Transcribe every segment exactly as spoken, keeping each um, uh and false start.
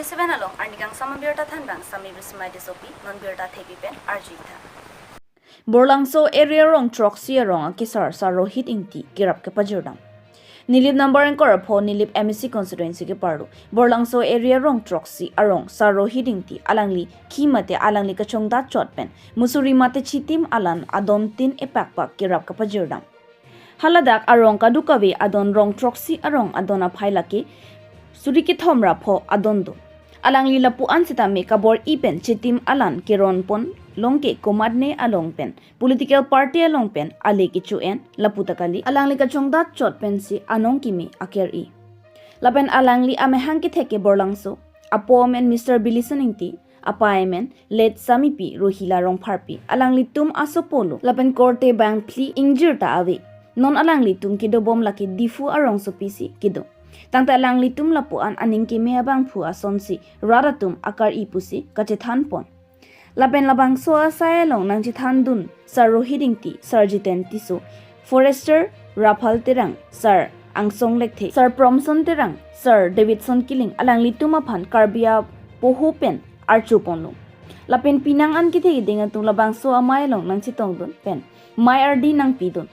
Seven along arnikangsam abirta thanbang Sami Bismai Tissopi, non birta thepi pen arju-ik tha. Borlangso area rong throksi arong akesar Sar Rohit Ingti kerap kepajirdam. Nilip number ingkoi ra pho, Nilip M A C constituency keparlo Borlangso area rong throksi arong Sar Rohit Ingti, alangli khi mate alangli kachongdat chot pen musuri mate chitim alan adon tin epakpak kerap kepajirdam. Haladak arong kadokave adon rong throksi arong adon aphai lake suri kethom ra pho adon do. Alangli lapu-an sitame kabor-i pen chitim alan keron pon longke komatne along pen political party along pen ale kecho-en lapu ta kali, alangli kachongdat chot pensi anong keme aker-i. Lapen alangli amahang kethek ke Borlangso, apo amen Mister Bilison Ingti, apa amen late Samipi Rohila Rongpharpi, alanglitum asopo lo, lapen korte bangphli ingjir ta ave. Non alanglitum kedobom lake Diphu arongsopi si kedo. Tangte alanglitum lapu-an aning keme abangphu asonsi rat atum akar-i pusi kachethan pon. Lapen labangso asai along nangchethandun Sar Rohit Ingti, Sar Jiten Tisso, Forester Raphal Terang, Sar Angsong Lekthe, Sar Promson Terang, Sar Davidson Killing, alanglitum aphan Karbi apoho pen archo ponlo. Lapen penang an kethe keding atum labangso amei along nangchetongdun pen mei ardi nangpidun.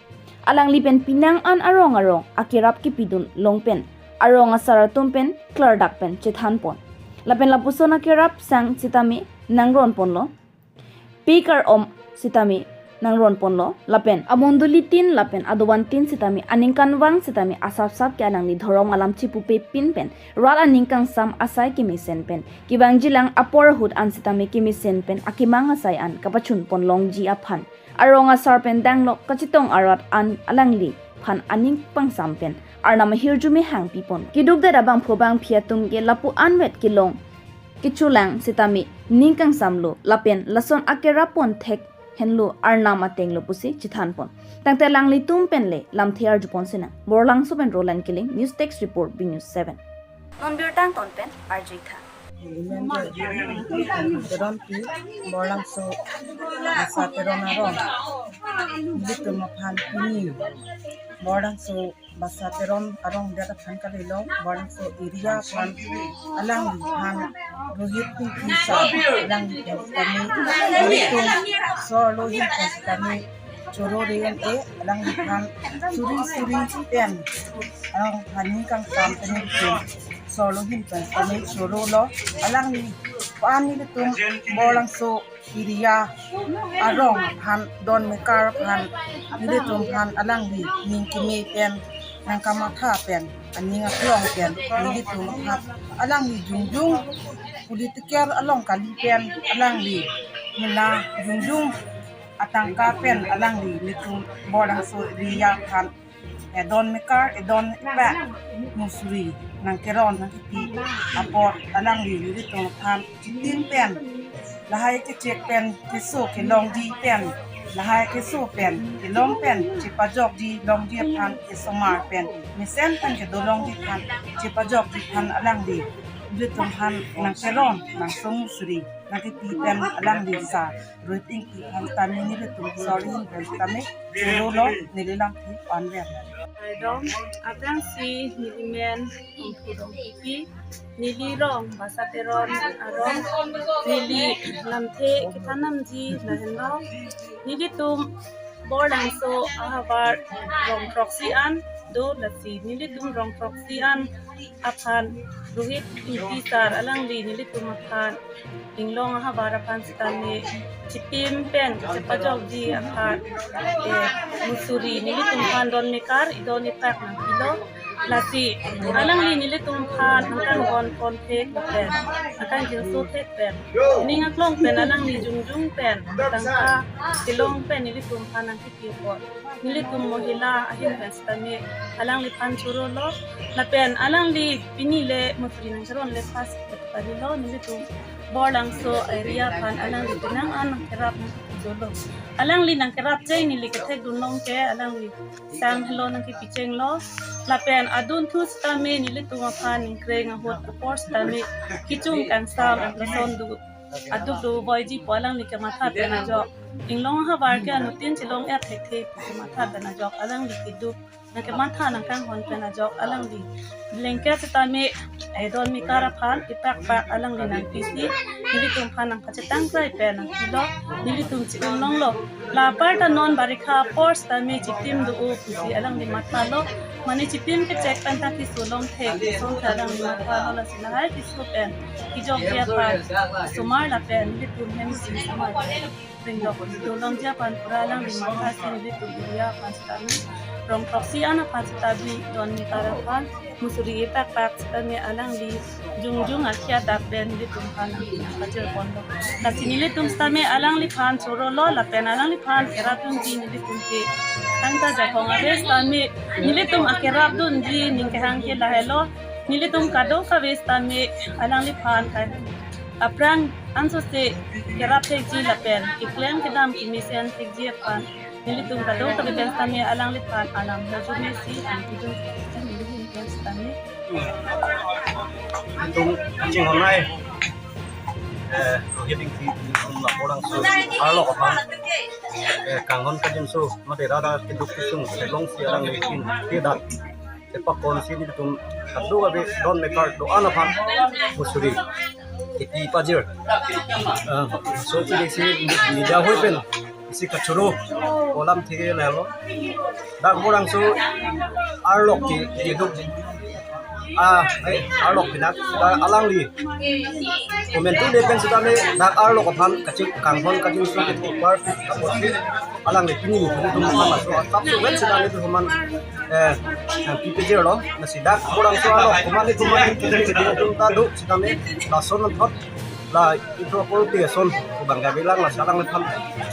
Alangli pen penang an arong arong akerap kepidun long pen arong asar atum pen klardak pen chethan pon. Lapen lapuson akerap sang sitame nangron ponlo. Pekar om sitame nangron ponlo. Lapen amondoli tin lapen adovan tin sitame aningkanvang sitame asapsap ke alangli dhorom alam chipupe pin pen rat aningkangsam asai kemesen pen kevangjilang apor ahut an sitame kemesen pen akemang asai an kapachun pon longji aphan arong asar pen danglok kachetong arat an alangliphan aning pangsam pen Arnam ahirjume hangpi pon. Keduk det abangphu bangphi atum ke lapu-an vet kelong kecholang sitame ning kangsam lo, lapen lason akerap pon thek henlo, Arnam ateng lo pusi chethan pon. Tangte alanglitum pen le lamthe arju pon sinang. Borlangso pen Roland Killing, News Desk Report, B News seven. Non birta angton pen arju-ik tha. Teronpi, Borlangso Basa Teron arong. Nelitum aphan pini Borlangso Basa Teron arong det aphan kalilo, Borlangso area aphan alangliphan Rohit Ingti sir, alangliphan kami nelitum Sar Rohit Ingti kami choro re-en-e, alangliphan suri suri pen arong hani kangsam pen nelitum Sar Rohit Ingti kami choro lo. Alangli aphan nelitum Borlangso area arong aphan, don mekar aphan nelitum aphan alangli ning keme pen nangkamatha pen aning aklong pen nelitum aphan alangli jongjong political along kali pen alangli mena jongjong atangka pen alangli nelitum Borlangso area aphan edon mekar, edon epak, musuri nangkeron nangkepi apot alangli nelitum aphan chitim pen lahai kechek pen keso kelongji pen, lahai keso pen kelong pen chepajokji longji aphan, kesomar pen mesen pen kedo longji aphan chepajokji aphan alangli nelitum aphan nangkeron nangsong musuri nangkepi pen alangli sir Rohit Ingti aphan tame nelitum Sar Rohit Ingti aphan tame choro lo, neli lamthe anver. Aidong, aphrangsi neli men Ongphu Rongpipi, neli rong Basa Teron arong, neli lamthe kethan nangji lahenlo. Nelitum Borlangso ahavar rong throksi an do, lasi nelitum rong throksi an aphan Rohit Ingti sir alangli nelitum aphan inglong ahavar aphan sitame chitim pen chepajokji aphan, eh, musuri nelitum aphan don mekar, edon epak nangpilo. Lasi alangli nelitum aphan nangkangbon pon thek pen, nangkangjinso thek pen, ning aklong pen alangli jongjong pen tangka kelong pen nelitum aphan nangkepi apot nelitum mohila ahin pen sitame alangliphan choro lo. Lapen alangli pini le musuri nangkeron le first kalilo, nelitum Borlangso area aphan alangli penang an nangkerap nangkepi chot lo. Alangli nangkerap cheng neli kethekdun long ke alangli sang helo nangkepi cheng lo. Lapen adunthu sitame nelitum aphan ningkreng ahut apor sitame kechung kangsam lason do, aduk dovoiji pu alangli kematha pen ajok, inglong ahavar ke anuttin chelong-et thekthe pu kematha pen ajok alangli keduk nangkematha nangkanghon pen ajok alangli blanket sitame, eh, don mekar aphan ipakpak alangli nangpisi, nelitum aphan nangpachetang krai pen nangpilo, nelitum chi-un longlo. La apar ta non barikha apor sitame chitim do-o pusi alangli mathalo. Mane chitim kechek pen ta keso longthek, keso ta alangli mathalo, lasi lahai keso pen kejokji aphan osomar lapen nelitum hem si osomar pen ringlok dolongji aphan pura alangli matha si nelitum area aphan sitame rong throksi an aphan sitame don mekar aphan musuri ipakpak sitame alangli jongjong akhia dak pen nelitum aphan nangpajirponlo. Lasi nelitum sitame alangliphan chorolo lapen alangliphan kerapdunji nelitum ke tangta jakong ave sitame nelitum akerapdunji ning kehang ke lahelo. Nelitum kadokave sitame alangliphan kai aphrang ansose kerap thekji lapen keklem kedam kemesen thekji aphan nelitum kadokave pen sitame alangliphan alam hajumesi angkidun sitame. Itum chinghonnei, eh, Rohit Ingti, itum lapu-an so arlok aphan, eh, kanghon kajinso mate rat keduk kesung theklongsi alangli kin kedak kepakon si nelitum kadokave don mekar do-an aphan musuri kepi pajir. Ah, so pidesi media hoi pen isi kachoro kolam thike lahelo. Dak Borangso arlok ke keduk, ah, eh, arlok pinak, dak alangli komantu le pen sitame dak arlok aphan kaching kanghon kajinso kepar apotsi alangli pini nelitum aphan laso atap so ven sitame tu koman, eh, nangpi pajirlo. Lasi dak Borangso arlok koman koman nelitum ta do sitame lason anthot la itu apor ti ason bang gabi lang la salang lephan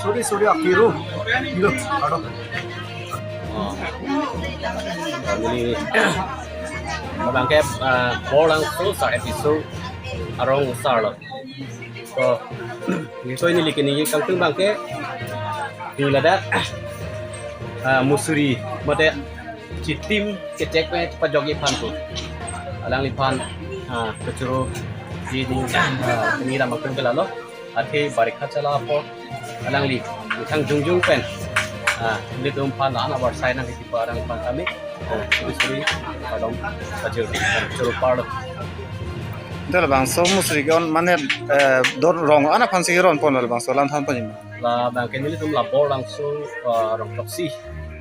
suri suri akiru. Lo, aduh. Oh. Ini abangke, ah, Borangso sa episode arong asarlo. To, ini so ini liki neli kangtung abangke, ini ladak, ah, musuri mate chitim kechek pen pajokji aphan tu alangliphan, ah, kachoroji ning, ah, kini ram akun ke lalo. Athe barikha chala apot alangli methang jongjong pen, ah, nelitum aphan la-an avarsai nangkepi alangliphan tame, oh, suri suri kardom pajir, choro parlo. Dak labangso musuri ke-on mane, eh, don rong an aphansi keronpon labangso alam thanpon ma? Labangke nelitum la Borangso, ah, rong throksi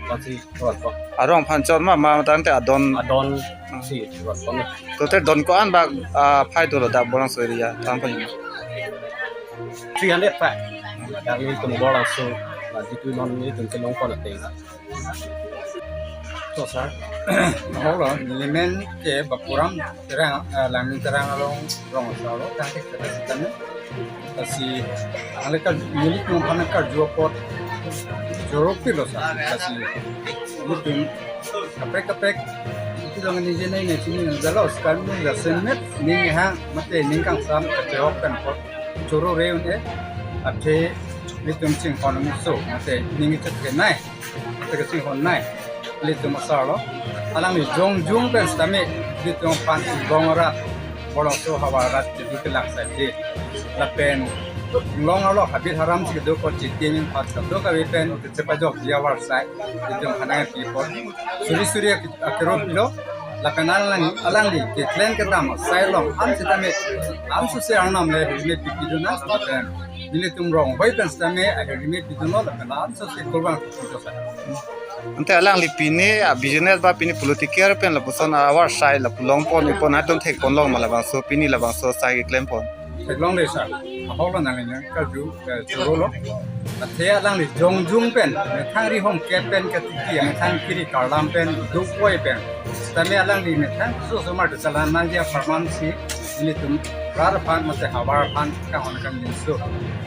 aphansi keronpon. Arong aphan chot ma, ma tangte adon? Adon si keronpon. Total don ko-an bak, ah, phai dolo dak Borangso area thanpon ma? Three hundred phai. Dak nelitum Borangso, ah, jitu non nelitum kelongpon ateng. To sir, holo, nelimen ke Bapuram Terang, eh, Langning Terang along rong asarlo, tangte kita sitame. Lasi, aleka nelitum aphan karju apot choro pilo sir. Lasi, nelitum kaprek kaprek, itu dong ini je nai nai sini nang jalo, sekarang ini jasemet, ning hang, mate ning kangsam, kachehok pen apot choro reun e, athe nelitum chinghon muso, mate ning chet ke nai. Ate kachinghonnei, nelitum asarlo. Alangli jongjong pen sitame, nelitum aphan inglong arat, Borangso havar arat, keduk kelak side. Lapen, inglong arlo, habit haram si keduk apot chitim aphan, kadokave pen, kachepajokji avarsai, nelitum aphan nangkepi apot. Suri suri ak-, akero pilo, lapen alang, alangli, keklem kedam, asai along, an sitame, an suse arnam le, hirime pipidun an, lapen, nelitum rong hoi pen sitame, ahirime pidunlo, lapen, an suse kurvang pidun sa. Ante alangli pini a business ba pini political pen lapuson avarsai lapu longpon ipon atum thekpon long ma labangso pini labangso sai keklempon? Theklongle sir. Ahok lo nangli nang karju, eh, chorolo. Athe alangli jongjong pen, methang rihom kep pen katiki, methang kiri karlam pen, dukpoi pen. Sitame alangli methang so osomar tu chala nangji apharman si, nelitum rat aphan mate havar aphan kanghon kangjinso.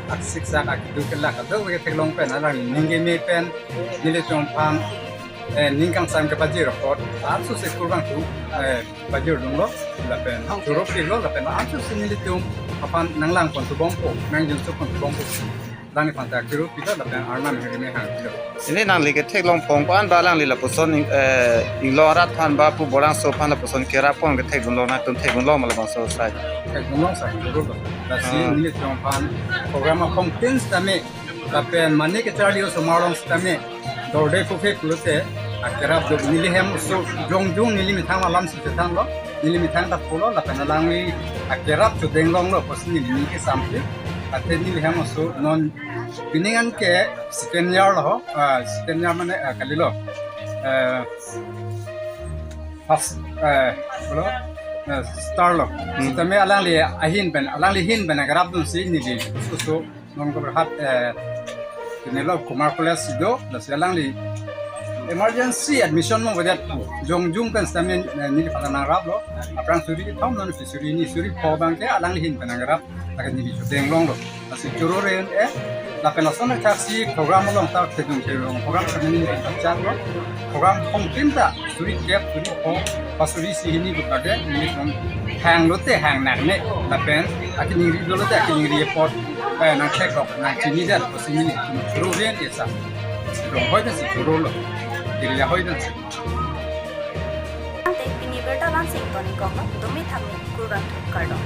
Aksik sak akeduk kelak kadokave theklong pen alangli ning keme pen, nelitum aphan, eh, ning kangsam kepajir apot, an suse kurvang tu, eh, pajirdunlo, lapen choro pilo, lapen an suse nelitum aphan nanglangpon tubompo, nangjinso pon tubompo. Dani aphan ta kero pilo, lapen arnam hirime hang pilo. Ini nangli ketheklong phong ko-an ba alangli lapuson ing-, eh, inglong arat aphan ba pu Borangso aphan lapuson kerap pon kethekdunlo, nangtum thekdunlo ma labangso sai? Thekdunlo sir, choro lo. Lasi, ah, nelitum aphan program aphong tin sitame, lapen mane kacharli osomar along sitame, dorde puphe pulote, Akerap do neli hem oso jongjung neli methang alam si chethanlo, neli methang ta pulo lapen alangli akerap chodeng longlo pusi neli ning kesampi. Athe neli hem oso non pining an ke second year lo, ah, second year mane, ah, kalilo. Eh, first, eh, pulo, eh, star lo. Hmm. Sitame alangli ahin pen, alangli ahin pen akerap dunsi neli oso non Golaghat, eh, nelo Kumar College si do, lasi alangli emergency admission mo bodet jongjung pen sitame, eh, neli pata nangraplo. Aphrang suri kethom non si suri hini suri pho abang ke alangli ahin pen nangrap, lapen neli chodeng longlo. Lasi choro ren e, lapen lason thaksi program along ta thedung thedung program kami neli pachak lo. Program hongpin ta suri kep, suri pho, ba suri isi hini duk lage, neli pon hang lote hang nangne, lapen akiningri do lote akiningri apot, eh, nangthek kok, nangchini det, pusi neli choro ren e sa. Rong hoi dan si chorolo, area hoi dan si. Tangte pini birta lansing toni koklo, tumi thakmi kurvangthu kardom.